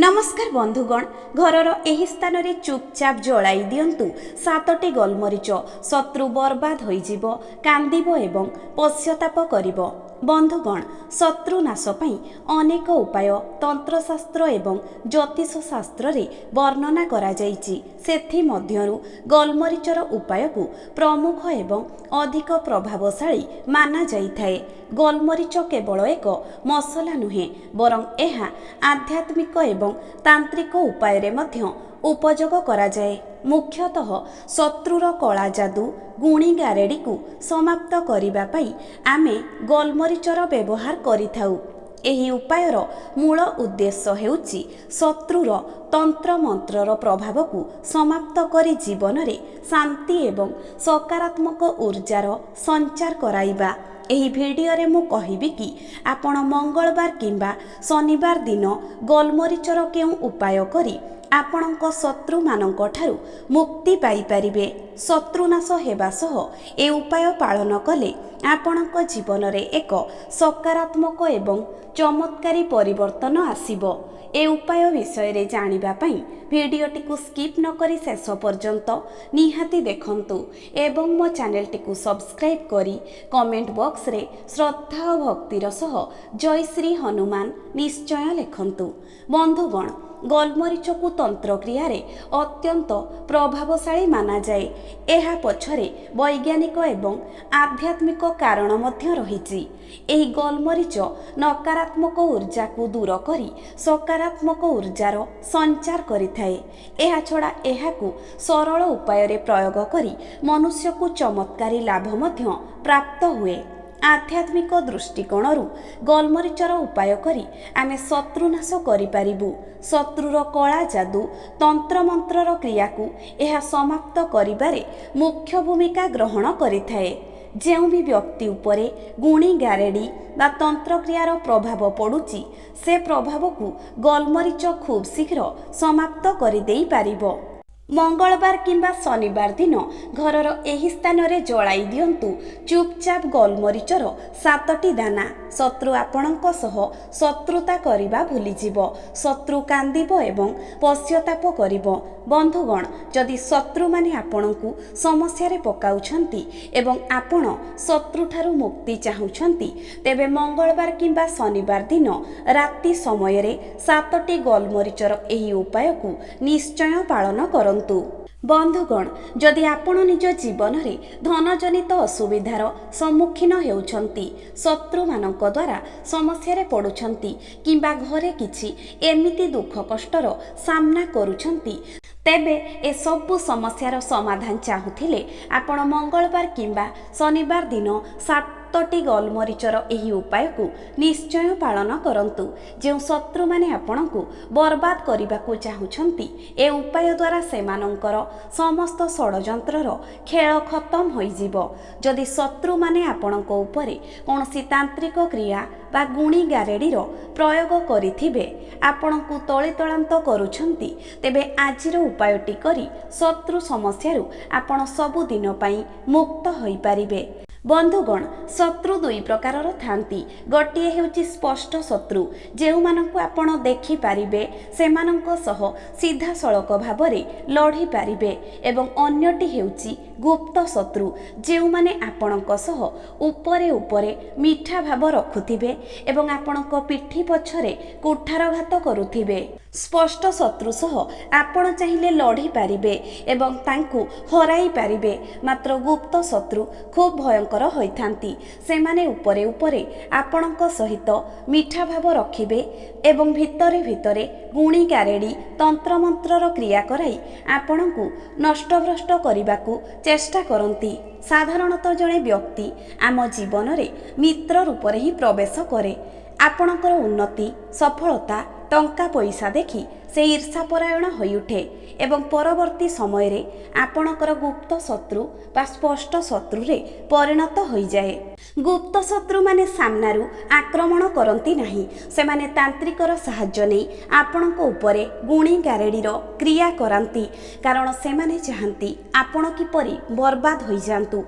ନମସ୍କାର ବନ୍ଧୁଗଣ, ଘରର ଏହି ସ୍ଥାନରେ ଚୁପଚାପ ଜଳାଇ ଦିଅନ୍ତୁ ସାତଟି ଗୋଲମରିଚ। ଶତ୍ରୁ ବର୍ବାଦ ହୋଇଯିବ, କାନ୍ଦିବ ଏବଂ ପଶ୍ଚାତାପ କରିବ। ବନ୍ଧୁଗଣ, ଶତ୍ରୁ ନାଶ ପାଇଁ ଅନେକ ଉପାୟ ତନ୍ତ୍ରଶାସ୍ତ୍ର ଏବଂ ଜ୍ୟୋତିଷ ଶାସ୍ତ୍ରରେ ବର୍ଣ୍ଣନା କରାଯାଇଛି। ସେଥିମଧ୍ୟରୁ ଗୋଲମରିଚର ଉପାୟକୁ ପ୍ରମୁଖ ଏବଂ ଅଧିକ ପ୍ରଭାବଶାଳୀ ମାନାଯାଇଥାଏ। ଗୋଲମରିଚ କେବଳ ଏକ ମସଲା ନୁହେଁ, ବରଂ ଏହା ଆଧ୍ୟାତ୍ମିକ ଏବଂ ତାନ୍ତ୍ରିକ ଉପାୟରେ ମଧ୍ୟ ଉପଯୋଗ କରାଯାଏ। ମୁଖ୍ୟତଃ ଶତ୍ରୁର କଳା ଯାଦୁ, ଗୁଣି ଗାରେଡ଼ିକୁ ସମାପ୍ତ କରିବା ପାଇଁ ଆମେ ଗୋଲମରିଚର ବ୍ୟବହାର କରିଥାଉ। ଏହି ଉପାୟର ମୂଳ ଉଦ୍ଦେଶ୍ୟ ହେଉଛି ଶତ୍ରୁର ତନ୍ତ୍ରମନ୍ତ୍ରର ପ୍ରଭାବକୁ ସମାପ୍ତ କରି ଜୀବନରେ ଶାନ୍ତି ଏବଂ ସକାରାତ୍ମକ ଉର୍ଜାର ସଞ୍ଚାର କରାଇବା। ଏହି ଭିଡ଼ିଓରେ ମୁଁ କହିବି କି ଆପଣ ମଙ୍ଗଳବାର କିମ୍ବା ଶନିବାର ଦିନ ଗୋଲମରିଚର କେଉଁ ଉପାୟ କରି ଆପଣଙ୍କ ଶତ୍ରୁମାନଙ୍କ ଠାରୁ ମୁକ୍ତି ପାଇପାରିବେ। ଶତ୍ରୁନାଶ ହେବା ସହ ଏ ଉପାୟ ପାଳନ କଲେ ଆପଣଙ୍କ ଜୀବନରେ ଏକ ସକାରାତ୍ମକ ଏବଂ ଚମତ୍କାରୀ ପରିବର୍ତ୍ତନ ଆସିବ। ଏ ଉପାୟ ବିଷୟରେ ଜାଣିବା ପାଇଁ ଭିଡ଼ିଓଟିକୁ ସ୍କିପ୍ ନକରି ଶେଷ ପର୍ଯ୍ୟନ୍ତ ନିହାତି ଦେଖନ୍ତୁ ଏବଂ ମୋ ଚ୍ୟାନେଲଟିକୁ ସବସ୍କ୍ରାଇବ୍ କରି କମେଣ୍ଟ ବକ୍ସରେ ଶ୍ରଦ୍ଧା ଓ ଭକ୍ତିର ସହ ଜୟ ଶ୍ରୀ ହନୁମାନ ନିଶ୍ଚୟ ଲେଖନ୍ତୁ। ବନ୍ଧୁଗଣ, ଗୋଲମରିଚକୁ ତନ୍ତ୍ରକ୍ରିୟାରେ ଅତ୍ୟନ୍ତ ପ୍ରଭାବଶାଳୀ ମାନାଯାଏ। ଏହା ପଛରେ ବୈଜ୍ଞାନିକ ଏବଂ ଆଧ୍ୟାତ୍ମିକ କାରଣ ମଧ୍ୟ ରହିଛି। ଏହି ଗୋଲମରିଚ ନକାରାତ୍ମକ ଉର୍ଜାକୁ ଦୂର କରି ସକାରାତ୍ମକ ଉର୍ଜାର ସଞ୍ଚାର କରିଥାଏ। ଏହାଛଡ଼ା ଏହାକୁ ସରଳ ଉପାୟରେ ପ୍ରୟୋଗ କରି ମନୁଷ୍ୟକୁ ଚମତ୍କାରୀ ଲାଭ ମଧ୍ୟ ପ୍ରାପ୍ତ ହୁଏ। ଆଧ୍ୟାତ୍ମିକ ଦୃଷ୍ଟିକୋଣରୁ ଗୋଲମରିଚର ଉପାୟ କରି ଆମେ ଶତ୍ରୁନାଶ କରିପାରିବୁ। ଶତ୍ରୁର କଳା ଯାଦୁ, ତନ୍ତ୍ରମନ୍ତ୍ରର କ୍ରିୟାକୁ ଏହା ସମାପ୍ତ କରିବାରେ ମୁଖ୍ୟ ଭୂମିକା ଗ୍ରହଣ କରିଥାଏ। ଯେଉଁ ବି ବ୍ୟକ୍ତି ଉପରେ ଗୁଣି ଗାରେଡ଼ି ବା ତନ୍ତ୍ରକ୍ରିୟାର ପ୍ରଭାବ ପଡ଼ୁଛି, ସେ ପ୍ରଭାବକୁ ଗୋଲମରିଚ ଖୁବ୍ ଶୀଘ୍ର ସମାପ୍ତ କରିଦେଇପାରିବ। ମଙ୍ଗଳବାର କିମ୍ବା ଶନିବାର ଦିନ ଘରର ଏହି ସ୍ଥାନରେ ଜଳାଇ ଦିଅନ୍ତୁ ଚୁପଚାପ ଗୋଲମରିଚର ସାତଟି ଦାନା। ଶତ୍ରୁ ଆପଣଙ୍କ ସହ ଶତ୍ରୁତା କରିବା ଭୁଲିଯିବ। ଶତ୍ରୁ କାନ୍ଦିବ ଏବଂ ପଶ୍ଚାତାପ କରିବ। ବନ୍ଧୁଗଣ, ଯଦି ଶତ୍ରୁମାନେ ଆପଣଙ୍କୁ ସମସ୍ୟାରେ ପକାଉଛନ୍ତି ଏବଂ ଆପଣ ଶତ୍ରୁଠାରୁ ମୁକ୍ତି ଚାହୁଁଛନ୍ତି, ତେବେ ମଙ୍ଗଳବାର କିମ୍ବା ଶନିବାର ଦିନ ରାତି ସମୟରେ ସାତଟି ଗୋଲମରିଚର ଏହି ଉପାୟକୁ ନିଶ୍ଚୟ ପାଳନ କରନ୍ତୁ। ବନ୍ଧୁଗଣ, ଯଦି ଆପଣ ନିଜ ଜୀବନରେ ଧନଜନିତ ଅସୁବିଧାର ସମ୍ମୁଖୀନ ହେଉଛନ୍ତି, ଶତ୍ରୁମାନଙ୍କ ଦ୍ୱାରା ସମସ୍ୟାରେ ପଡ଼ୁଛନ୍ତି କିମ୍ବା ଘରେ କିଛି ଏମିତି ଦୁଃଖ କଷ୍ଟର ସାମ୍ନା କରୁଛନ୍ତି, ତେବେ ଏସବୁ ସମସ୍ୟାର ସମାଧାନ ଚାହୁଁଥିଲେ ଆପଣ ମଙ୍ଗଳବାର କିମ୍ବା ଶନିବାର ଦିନ ସାତଟି ଗୋଲମରିଚର ଏହି ଉପାୟକୁ ନିଶ୍ଚୟ ପାଳନ କରନ୍ତୁ। ଯେଉଁ ଶତ୍ରୁମାନେ ଆପଣଙ୍କୁ ବର୍ବାଦ କରିବାକୁ ଚାହୁଁଛନ୍ତି, ଏ ଉପାୟ ଦ୍ୱାରା ସେମାନଙ୍କର ସମସ୍ତ ଷଡ଼ଯନ୍ତ୍ରର ଖେଳ ଖତମ ହୋଇଯିବ। ଯଦି ଶତ୍ରୁମାନେ ଆପଣଙ୍କ ଉପରେ କୌଣସି ତାନ୍ତ୍ରିକ କ୍ରିୟା ବା ଗୁଣି ଗାରେଡ଼ିର ପ୍ରୟୋଗ କରିଥିବେ, ଆପଣଙ୍କୁ ତଳିତଳାନ୍ତ କରୁଛନ୍ତି, ତେବେ ଆଜିର ଉପାୟଟି କରି ଶତ୍ରୁ ସମସ୍ୟାରୁ ଆପଣ ସବୁଦିନ ପାଇଁ ମୁକ୍ତ ହୋଇପାରିବେ। ବନ୍ଧୁଗଣ, ଶତ୍ରୁ ଦୁଇ ପ୍ରକାରର ଥାନ୍ତି। ଗୋଟିଏ ହେଉଛି ସ୍ପଷ୍ଟ ଶତ୍ରୁ, ଯେଉଁମାନଙ୍କୁ ଆପଣ ଦେଖିପାରିବେ, ସେମାନଙ୍କ ସହ ସିଧାସଳଖ ଭାବରେ ଲଢ଼ିପାରିବେ, ଏବଂ ଅନ୍ୟଟି ହେଉଛି ଗୁପ୍ତ ଶତ୍ରୁ, ଯେଉଁମାନେ ଆପଣଙ୍କ ସହ ଉପରେ ଉପରେ ମିଠା ଭାବ ରଖୁଥିବେ ଏବଂ ଆପଣଙ୍କ ପିଠି ପଛରେ କୁଠାରଘାତ କରୁଥିବେ। ସ୍ପଷ୍ଟ ଶତ୍ରୁ ସହ ଆପଣ ଚାହିଁଲେ ଲଢ଼ିପାରିବେ ଏବଂ ତାଙ୍କୁ ହରାଇ ପାରିବେ, ମାତ୍ର ଗୁପ୍ତ ଶତ୍ରୁ ଖୁବ୍ ଭୟଙ୍କର ହୋଇଥାନ୍ତି। ସେମାନେ ଉପରେ ଉପରେ ଆପଣଙ୍କ ସହିତ ମିଠା ଭାବ ରଖିବେ ଏବଂ ଭିତରେ ଭିତରେ ଗୁଣି ଗାରେଡ଼ି, ତନ୍ତ୍ରମନ୍ତ୍ରର କ୍ରିୟା କରାଇ ଆପଣଙ୍କୁ ନଷ୍ଟଭ୍ରଷ୍ଟ କରିବାକୁ ଚେଷ୍ଟା କରନ୍ତି। ସାଧାରଣତଃ ଜଣେ ବ୍ୟକ୍ତି ଆମ ଜୀବନରେ ମିତ୍ର ରୂପରେ ହିଁ ପ୍ରବେଶ କରେ। ଆପଣଙ୍କର ଉନ୍ନତି, ସଫଳତା, ଟଙ୍କା ପଇସା ଦେଖି ସେ ଈର୍ଷାପରାୟଣ ହୋଇଉଠେ ଏବଂ ପରବର୍ତ୍ତୀ ସମୟରେ ଆପଣଙ୍କର ଗୁପ୍ତ ଶତ୍ରୁ ବା ସ୍ପଷ୍ଟ ଶତ୍ରୁରେ ପରିଣତ ହୋଇଯାଏ। ଗୁପ୍ତ ଶତ୍ରୁମାନେ ସାମ୍ନାରୁ ଆକ୍ରମଣ କରନ୍ତି ନାହିଁ। ସେମାନେ ତାନ୍ତ୍ରିକର ସାହାଯ୍ୟ ନେଇ ଆପଣଙ୍କ ଉପରେ ଗୁଣି ଗାରେଡ଼ିର କ୍ରିୟା କରାନ୍ତି, କାରଣ ସେମାନେ ଚାହାନ୍ତି ଆପଣ କିପରି ବର୍ବାଦ ହୋଇଯାଆନ୍ତୁ,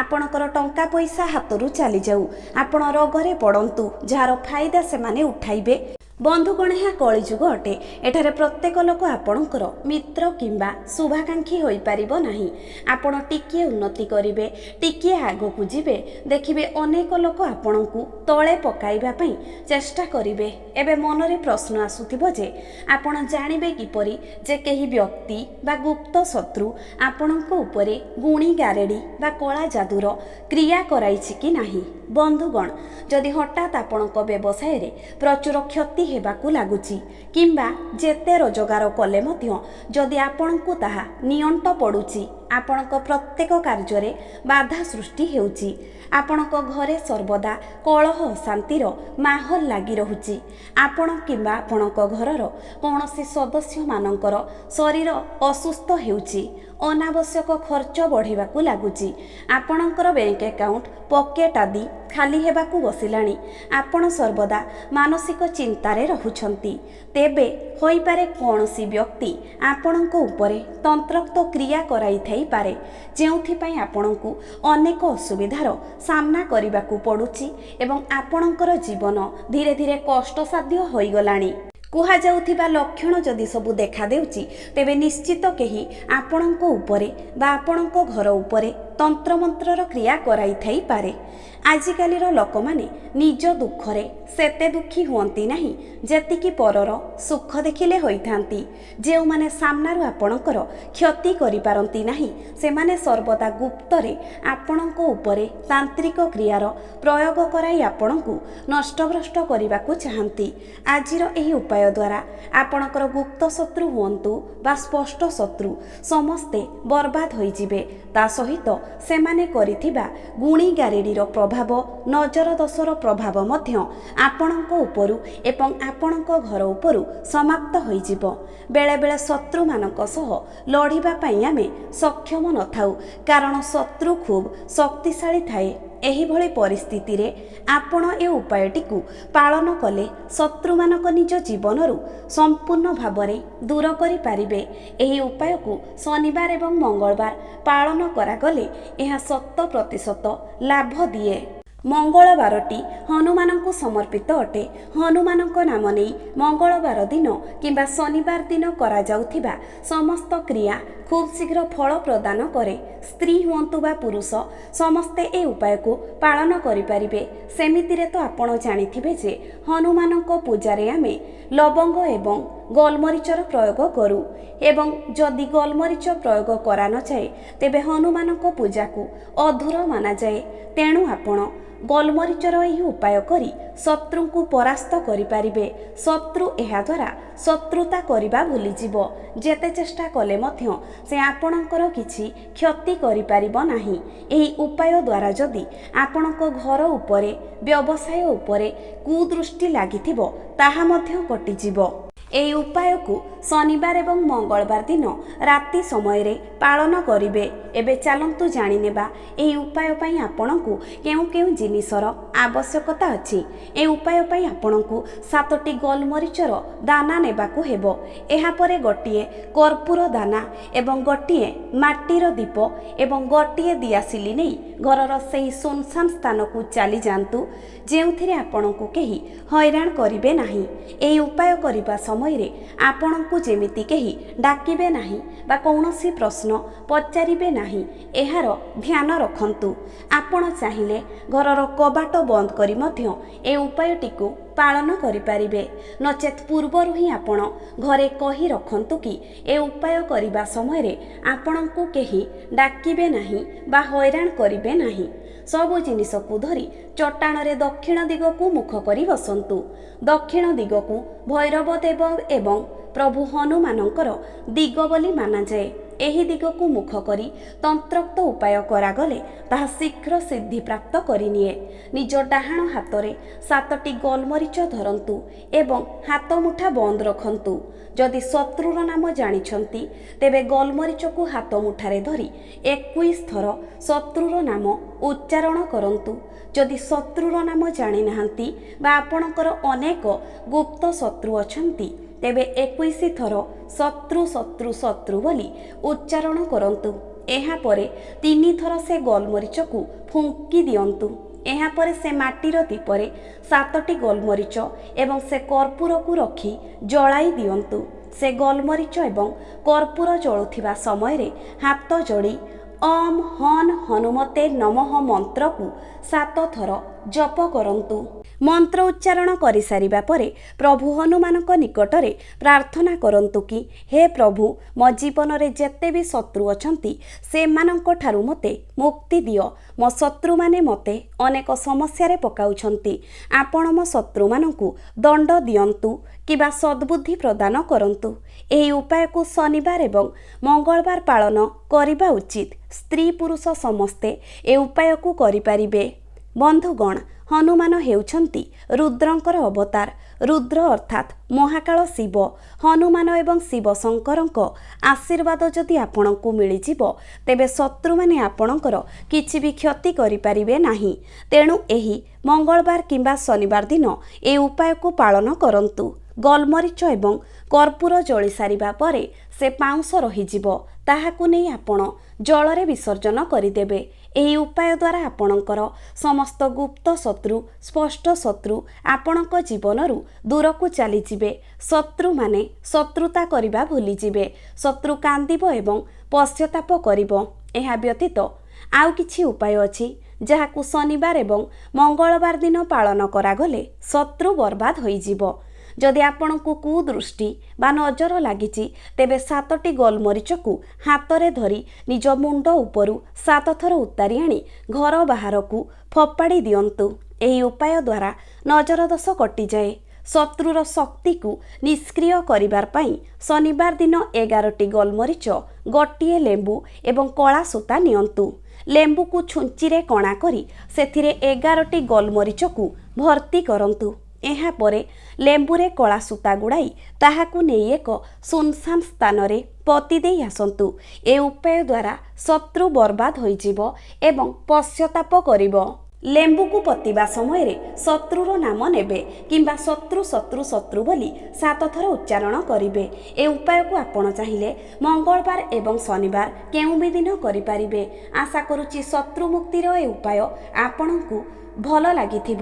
ଆପଣଙ୍କର ଟଙ୍କା ପଇସା ହାତରୁ ଚାଲିଯାଉ, ଆପଣ ରୋଗରେ ପଡ଼ନ୍ତୁ, ଯାହାର ଫାଇଦା ସେମାନେ ଉଠାଇବେ। ବନ୍ଧୁଗଣ, ଏହା କଳିଯୁଗ ଅଟେ। ଏଠାରେ ପ୍ରତ୍ୟେକ ଲୋକ ଆପଣଙ୍କର ମିତ୍ର କିମ୍ବା ଶୁଭାକାଂକ୍ଷୀ ହୋଇପାରିବ ନାହିଁ। ଆପଣ ଟିକିଏ ଉନ୍ନତି କରିବେ, ଟିକିଏ ଆଗକୁ ଯିବେ, ଦେଖିବେ ଅନେକ ଲୋକ ଆପଣଙ୍କୁ ତଳେ ପକାଇବା ପାଇଁ ଚେଷ୍ଟା କରିବେ। ଏବେ ମନରେ ପ୍ରଶ୍ନ ଆସୁଥିବ ଯେ ଆପଣ ଜାଣିବେ କିପରି ଯେ କେହି ବ୍ୟକ୍ତି ବା ଗୁପ୍ତ ଶତ୍ରୁ ଆପଣଙ୍କ ଉପରେ ଗୁଣି ଗାରେଡ଼ି ବା କଳା ଯାଦୁର କ୍ରିୟା କରାଇଛି କି ନାହିଁ? ବନ୍ଧୁଗଣ, ଯଦି ହଠାତ୍ ଆପଣଙ୍କ ବ୍ୟବସାୟରେ ପ୍ରଚୁର କ୍ଷତି ହେବାକୁ ଲାଗୁଛି କିମ୍ବା ଯେତେ ରୋଜଗାର କଲେ ମଧ୍ୟ ଯଦି ଆପଣଙ୍କୁ ତାହା ନିଅଣ୍ଟ ପଡ଼ୁଛି, ଆପଣଙ୍କ ପ୍ରତ୍ୟେକ କାର୍ଯ୍ୟରେ ବାଧା ସୃଷ୍ଟି ହେଉଛି, ଆପଣଙ୍କ ଘରେ ସର୍ବଦା କଳହ ଅଶାନ୍ତିର ମାହୋଲ ଲାଗି ରହୁଛି, ଆପଣ କିମ୍ବା ଆପଣଙ୍କ ଘରର କୌଣସି ସଦସ୍ୟମାନଙ୍କର ଶରୀର ଅସୁସ୍ଥ ହେଉଛି, ଅନାବଶ୍ୟକ ଖର୍ଚ୍ଚ ବଢ଼ିବାକୁ ଲାଗୁଛି, ଆପଣଙ୍କର ବ୍ୟାଙ୍କ ଆକାଉଣ୍ଟ, ପକେଟ୍ ଆଦି ଖାଲି ହେବାକୁ ବସିଲାଣି, ଆପଣ ସର୍ବଦା ମାନସିକ ଚିନ୍ତାରେ ରହୁଛନ୍ତି, ତେବେ ହୋଇପାରେ କୌଣସି ବ୍ୟକ୍ତି ଆପଣଙ୍କ ଉପରେ ତନ୍ତ୍ରୋକ୍ତ କ୍ରିୟା କରାଇଥାଇପାରେ, ଯେଉଁଥିପାଇଁ ଆପଣଙ୍କୁ ଅନେକ ଅସୁବିଧାର ସାମ୍ନା କରିବାକୁ ପଡ଼ୁଛି ଏବଂ ଆପଣଙ୍କର ଜୀବନ ଧୀରେ ଧୀରେ କଷ୍ଟସାଧ୍ୟ ହୋଇଗଲାଣି। କୁହାଯାଉଥିବା ଲକ୍ଷଣ ଯଦି ସବୁ ଦେଖାଦେଉଛି, ତେବେ ନିଶ୍ଚିତ କେହି ଆପଣଙ୍କ ଉପରେ ବା ଆପଣଙ୍କ ଘର ଉପରେ ତନ୍ତ୍ରମନ୍ତ୍ରର କ୍ରିୟା କରାଇଥାଇପାରେ। ଆଜିକାଲିର ଲୋକମାନେ ନିଜ ଦୁଃଖରେ ସେତେ ଦୁଃଖୀ ହୁଅନ୍ତି ନାହିଁ, ଯେତିକି ପରର ସୁଖ ଦେଖିଲେ ହୋଇଥାନ୍ତି। ଯେଉଁମାନେ ସାମ୍ନାରୁ ଆପଣଙ୍କର କ୍ଷତି କରିପାରନ୍ତି ନାହିଁ, ସେମାନେ ସର୍ବଦା ଗୁପ୍ତରେ ଆପଣଙ୍କ ଉପରେ ତାନ୍ତ୍ରିକ କ୍ରିୟାର ପ୍ରୟୋଗ କରାଇ ଆପଣଙ୍କୁ ନଷ୍ଟଭ୍ରଷ୍ଟ କରିବାକୁ ଚାହାନ୍ତି। ଆଜିର ଏହି ଉପାୟ ଦ୍ୱାରା ଆପଣଙ୍କର ଗୁପ୍ତ ଶତ୍ରୁ ହୁଅନ୍ତୁ ବା ସ୍ପଷ୍ଟ ଶତ୍ରୁ, ସମସ୍ତେ ବର୍ବାଦ ହୋଇଯିବେ। ତା ସହିତ ସେମାନେ କରିଥିବା ଗୁଣି ଗାରେଡ଼ିର ପ୍ରଭାବ, ନଜର ଦୋଷର ପ୍ରଭାବ ମଧ୍ୟ ଆପଣଙ୍କ ଉପରୁ ଏବଂ ଆପଣଙ୍କ ଘର ଉପରୁ ସମାପ୍ତ ହୋଇଯିବ। ବେଳେବେଳେ ଶତ୍ରୁମାନଙ୍କ ସହ ଲଢ଼ିବା ପାଇଁ ଆମେ ସକ୍ଷମ ନଥାଉ, କାରଣ ଶତ୍ରୁ ଖୁବ୍ ଶକ୍ତିଶାଳୀ ଥାଏ। ଏହିଭଳି ପରିସ୍ଥିତିରେ ଆପଣ ଏ ଉପାୟଟିକୁ ପାଳନ କଲେ ଶତ୍ରୁମାନଙ୍କ ନିଜ ଜୀବନରୁ ସମ୍ପୂର୍ଣ୍ଣ ଭାବରେ ଦୂର କରିପାରିବେ। ଏହି ଉପାୟକୁ ଶନିବାର ଏବଂ ମଙ୍ଗଳବାର ପାଳନ କରାଗଲେ ଏହା 100% ଲାଭ ଦିଏ। ମଙ୍ଗଳବାରଟି ହନୁମାନଙ୍କୁ ସମର୍ପିତ ଅଟେ। ହନୁମାନଙ୍କ ନାମ ନେଇ ମଙ୍ଗଳବାର ଦିନ କିମ୍ବା ଶନିବାର ଦିନ କରାଯାଉଥିବା ସମସ୍ତ କ୍ରିୟା ଖୁବ୍ ଶୀଘ୍ର ଫଳ ପ୍ରଦାନ କରେ। ସ୍ତ୍ରୀ ହୁଅନ୍ତୁ ବା ପୁରୁଷ, ସମସ୍ତେ ଏ ଉପାୟକୁ ପାଳନ କରିପାରିବେ। ସେମିତିରେ ତ ଆପଣ ଜାଣିଥିବେ ଯେ ହନୁମାନଙ୍କ ପୂଜାରେ ଆମେ ଲବଙ୍ଗ ଏବଂ ଗୋଲମରିଚର ପ୍ରୟୋଗ କରୁ, ଏବଂ ଯଦି ଗୋଲମରିଚ ପ୍ରୟୋଗ କରାନଯାଏ ତେବେ ହନୁମାନଙ୍କ ପୂଜାକୁ ଅଧୁର ମାନାଯାଏ। ତେଣୁ ଆପଣ ଗୋଲମରିଚର ଏହି ଉପାୟ କରି ଶତ୍ରୁଙ୍କୁ ପରାସ୍ତ କରିପାରିବେ। ଶତ୍ରୁ ଏହାଦ୍ୱାରା ଶତ୍ରୁତା କରିବା ଭୁଲିଯିବ। ଯେତେ ଚେଷ୍ଟା କଲେ ମଧ୍ୟ ସେ ଆପଣଙ୍କର କିଛି କ୍ଷତି କରିପାରିବ ନାହିଁ। ଏହି ଉପାୟ ଦ୍ୱାରା ଯଦି ଆପଣଙ୍କ ଘର ଉପରେ, ବ୍ୟବସାୟ ଉପରେ କୁଦୃଷ୍ଟି ଲାଗିଥିବ, ତାହା ମଧ୍ୟ କଟିଯିବ। ଏହି ଉପାୟକୁ ଶନିବାର ଏବଂ ମଙ୍ଗଳବାର ଦିନ ରାତି ସମୟରେ ପାଳନ କରିବେ। ଏବେ ଚାଲନ୍ତୁ ଜାଣିନେବା ଏହି ଉପାୟ ପାଇଁ ଆପଣଙ୍କୁ କେଉଁ କେଉଁ ଜିନିଷର ଆବଶ୍ୟକତା ଅଛି। ଏହି ଉପାୟ ପାଇଁ ଆପଣଙ୍କୁ 7ଟି ଗୋଲମରିଚର ଦାନା ନେବାକୁ ହେବ। ଏହାପରେ ଗୋଟିଏ କର୍ପୂର ଦାନା ଏବଂ ଗୋଟିଏ ମାଟିର ଦୀପ ଏବଂ ଗୋଟିଏ ଦିଆସିଲି ନେଇ ଘରର ସେହି ସୁନସାନ ସ୍ଥାନକୁ ଚାଲିଯାଆନ୍ତୁ, ଯେଉଁଥିରେ ଆପଣଙ୍କୁ କେହି ହଇରାଣ କରିବେ ନାହିଁ। ଏହି ଉପାୟ କରିବା ସମୟରେ ଆପଣଙ୍କୁ ଯେମିତି କେହି ଡାକିବେ ନାହିଁ ବା କୌଣସି ପ୍ରଶ୍ନ ପଚାରିବେ ନାହିଁ, ଏହାର ଧ୍ୟାନ ରଖନ୍ତୁ। ଆପଣ ଚାହିଁଲେ ଘରର କବାଟ ବନ୍ଦ କରି ମଧ୍ୟ ଏ ଉପାୟଟିକୁ ପାଳନ କରିପାରିବେ। ନଚେତ୍ ପୂର୍ବରୁ ହିଁ ଆପଣ ଘରେ କହି ରଖନ୍ତୁ କି ଏ ଉପାୟ କରିବା ସମୟରେ ଆପଣଙ୍କୁ କେହି ଡାକିବେ ନାହିଁ ବା ହଇରାଣ କରିବେ ନାହିଁ। ସବୁ ଜିନିଷକୁ ଧରି ଚଟାଣରେ ଦକ୍ଷିଣ ଦିଗକୁ ମୁଖ କରି ବସନ୍ତୁ। ଦକ୍ଷିଣ ଦିଗକୁ ଭୈରବ ଦେବ ଏବଂ ପ୍ରଭୁ ହନୁମାନଙ୍କର ଦିଗ ବୋଲି ମାନାଯାଏ। ଏହି ଦିଗକୁ ମୁଖ କରି ତନ୍ତ୍ରୋକ୍ତ ଉପାୟ କରାଗଲେ ତାହା ଶୀଘ୍ର ସିଦ୍ଧି ପ୍ରାପ୍ତ କରିନିଏ। ନିଜ ଡାହାଣ ହାତରେ 7ଟି ଗୋଲମରିଚ ଧରନ୍ତୁ ଏବଂ ହାତ ମୁଠା ବନ୍ଦ ରଖନ୍ତୁ। ଯଦି ଶତ୍ରୁର ନାମ ଜାଣିଛନ୍ତି, ତେବେ ଗୋଲମରିଚକୁ ହାତ ମୁଠାରେ ଧରି 21 ଥର ଶତ୍ରୁର ନାମ ଉଚ୍ଚାରଣ କରନ୍ତୁ। ଯଦି ଶତ୍ରୁର ନାମ ଜାଣିନାହାନ୍ତି ବା ଆପଣଙ୍କର ଅନେକ ଗୁପ୍ତ ଶତ୍ରୁ ଅଛନ୍ତି, ତେବେ 21 ଥର ଶତ୍ରୁ ଶତ୍ରୁ ଶତ୍ରୁ ବୋଲି ଉଚ୍ଚାରଣ କରନ୍ତୁ। ଏହାପରେ 3 ଥର ସେ ଗୋଲମରିଚକୁ ଫୁଙ୍କି ଦିଅନ୍ତୁ। ଏହାପରେ ସେ ମାଟିର ଦୀପରେ 7ଟି ଗୋଲମରିଚ ଏବଂ ସେ କର୍ପୂରକୁ ରଖି ଜଳାଇ ଦିଅନ୍ତୁ। ସେ ଗୋଲମରିଚ ଏବଂ କର୍ପୂର ଜଳୁଥିବା ସମୟରେ ହାତ ଯୋଡ଼ି ଅମ୍ ହନ୍ ହନୁମତେ ନମଃ ମନ୍ତ୍ରକୁ 7 ଥର ଜପ କରନ୍ତୁ। ମନ୍ତ୍ର ଉଚ୍ଚାରଣ କରିସାରିବା ପରେ ପ୍ରଭୁ ହନୁମାନଙ୍କ ନିକଟରେ ପ୍ରାର୍ଥନା କରନ୍ତୁ କି, ହେ ପ୍ରଭୁ, ମୋ ଜୀବନରେ ଯେତେ ବି ଶତ୍ରୁ ଅଛନ୍ତି ସେମାନଙ୍କଠାରୁ ମୋତେ ମୁକ୍ତି ଦିଅ। ମୋ ଶତ୍ରୁମାନେ ମୋତେ ଅନେକ ସମସ୍ୟାରେ ପକାଉଛନ୍ତି। ଆପଣ ମୋ ଶତ୍ରୁମାନଙ୍କୁ ଦଣ୍ଡ ଦିଅନ୍ତୁ କିମ୍ବା ସଦ୍ବୁଦ୍ଧି ପ୍ରଦାନ କରନ୍ତୁ। ଏହି ଉପାୟକୁ ଶନିବାର ଏବଂ ମଙ୍ଗଳବାର ପାଳନ କରିବା ଉଚିତ। ସ୍ତ୍ରୀ ପୁରୁଷ ସମସ୍ତେ ଏ ଉପାୟକୁ କରିପାରିବେ। ବନ୍ଧୁଗଣ, ହନୁମାନ ହେଉଛନ୍ତି ରୁଦ୍ରଙ୍କର ଅବତାର। ରୁଦ୍ର ଅର୍ଥାତ୍ ମହାକାଳ ଶିବ। ହନୁମାନ ଏବଂ ଶିବ ଶଙ୍କରଙ୍କ ଆଶୀର୍ବାଦ ଯଦି ଆପଣଙ୍କୁ ମିଳିଯିବ, ତେବେ ଶତ୍ରୁମାନେ ଆପଣଙ୍କର କିଛି ବି କ୍ଷତି କରିପାରିବେ ନାହିଁ। ତେଣୁ ଏହି ମଙ୍ଗଳବାର କିମ୍ବା ଶନିବାର ଦିନ ଏ ଉପାୟକୁ ପାଳନ କରନ୍ତୁ। ଗୋଲମରିଚ ଏବଂ କର୍ପୂର ଜଳି ସାରିବା ପରେ ସେ ପାଉଁଶ ରହିଯିବ, ତାହାକୁ ନେଇ ଆପଣ ଜଳରେ ବିସର୍ଜନ କରିଦେବେ। ଏହି ଉପାୟ ଦ୍ୱାରା ଆପଣଙ୍କର ସମସ୍ତ ଗୁପ୍ତ ଶତ୍ରୁ, ସ୍ପଷ୍ଟ ଶତ୍ରୁ ଆପଣଙ୍କ ଜୀବନରୁ ଦୂରକୁ ଚାଲିଯିବେ। ଶତ୍ରୁମାନେ ଶତ୍ରୁତା କରିବା ଭୁଲିଯିବେ। ଶତ୍ରୁ କାନ୍ଦିବ ଏବଂ ପଶ୍ଚାତାପ କରିବ। ଏହା ବ୍ୟତୀତ ଆଉ କିଛି ଉପାୟ ଅଛି, ଯାହାକୁ ଶନିବାର ଏବଂ ମଙ୍ଗଳବାର ଦିନ ପାଳନ କରାଗଲେ ଶତ୍ରୁ ବର୍ବାଦ ହୋଇଯିବ। ଯଦି ଆପଣଙ୍କୁ କୁଦୃଷ୍ଟି ବା ନଜର ଲାଗିଛି, ତେବେ 7ଟି ଗୋଲମରିଚକୁ ହାତରେ ଧରି ନିଜ ମୁଣ୍ଡ ଉପରୁ 7 ଥର ଉତାରି ଆଣି ଘର ବାହାରକୁ ଫୋପାଡ଼ି ଦିଅନ୍ତୁ। ଏହି ଉପାୟ ଦ୍ୱାରା ନଜର ଦୋଷ କଟିଯାଏ। ଶତ୍ରୁର ଶକ୍ତିକୁ ନିଷ୍କ୍ରିୟ କରିବା ପାଇଁ ଶନିବାର ଦିନ 11ଟି ଗୋଲମରିଚ, ଗୋଟିଏ ଲେମ୍ବୁ ଏବଂ କଳା ସୂତା ନିଅନ୍ତୁ। ଲେମ୍ବୁକୁ ଛୁଞ୍ଚିରେ କଣା କରି ସେଥିରେ 11ଟି ଗୋଲମରିଚକୁ ଭର୍ତ୍ତି କରନ୍ତୁ। ଏହାପରେ ଲେମ୍ବୁରେ କଳା ସୂତା ଗୁଡ଼ାଇ ତାହାକୁ ନେଇ ଏକ ସୁନସାନ ସ୍ଥାନରେ ପୋତି ଦେଇ ଆସନ୍ତୁ। ଏ ଉପାୟ ଦ୍ୱାରା ଶତ୍ରୁ ବର୍ବାଦ ହୋଇଯିବ ଏବଂ ପଶ୍ଚାତାପ କରିବ। ଲେମ୍ବୁକୁ ପୋତିବା ସମୟରେ ଶତ୍ରୁର ନାମ ନେବେ କିମ୍ବା ଶତ୍ରୁ ଶତ୍ରୁ ଶତ୍ରୁ ବୋଲି 7 ଥର ଉଚ୍ଚାରଣ କରିବେ। ଏ ଉପାୟକୁ ଆପଣ ଚାହିଁଲେ ମଙ୍ଗଳବାର ଏବଂ ଶନିବାର କେଉଁ ବି ଦିନ କରିପାରିବେ। ଆଶା କରୁଛି ଶତ୍ରୁ ମୁକ୍ତିର ଏ ଉପାୟ ଆପଣଙ୍କୁ ଭଲ ଲାଗିଥିବ।